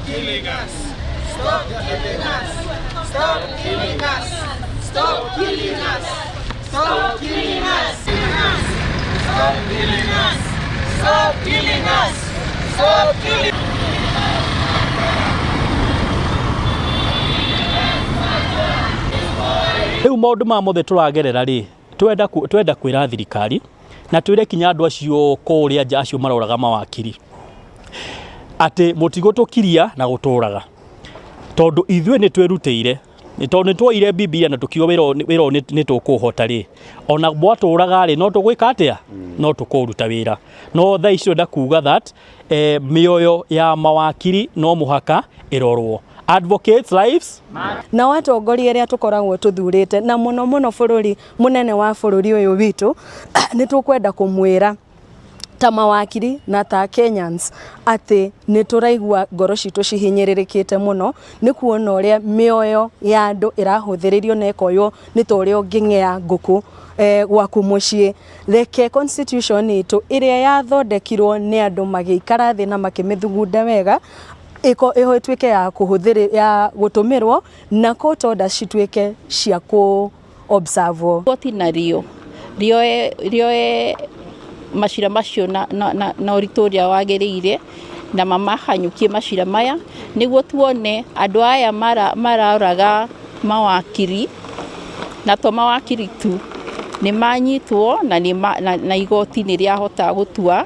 Killing us! Stop killing us! Stop killing us! Stop killing us! Stop killing us! Stop killing us! Stop killing us! Stop killing Rĩu maũndũ maya mothe tũragerera rĩ, twenda kwĩra thirikari na twĩre kinya andũ acio kũrĩa nja acio maroraga mawakiri atĩ mũtigũtũkiria na gũtũraga, tondũ ithuĩ nĩ twĩrutĩire, nĩ tondũ nĩ tuoire Bibilia na tũkiuga wĩra ũyũ nĩ tũkũũhota rĩ, ona mwatũraga rĩ, no tũgwĩka atĩa? No tũkũruta wĩra. No thaa ici twenda kuga that mĩoyo ya mawakiri no mũhaka ĩrorwo. Advocates lives. Nao atongoria arĩa tũkoragwo tũthurĩte, na mũno mũno bũrũri mũnene wa bũrũri ũyũ witũ, nĩ tũkwenda kũmwĩra ta mawakiri na ta Kenyans atĩ nĩ tũraigua ngoro citũ cihinyĩrĩrĩkĩte mũno nĩ kuona ũrĩa mĩoyo ya andũ ĩrahũthĩrĩrio na ĩkoywo nĩ ta ũrĩa ũngĩng'ea ngũkũ gwaku mũciĩ. Reke constitution itũ ĩrĩa yathondekirwo nĩ andũ magĩikara thĩ na makĩmĩthugunda wega ĩko ĩtuĩke ya kũhũthĩrĩ ya gũtũmĩrwo, na court orders cituĩke cia kũ observe. Igoti narĩo rĩoe macira macio na ũritũ ũrĩa wagĩrĩire na mamahanyũkie macira maya, nĩguo tuone andũ aya maraũraga mawakiri, na to mawakiri tu, nĩ manyitwo na igoti nĩ rĩahota gũtua.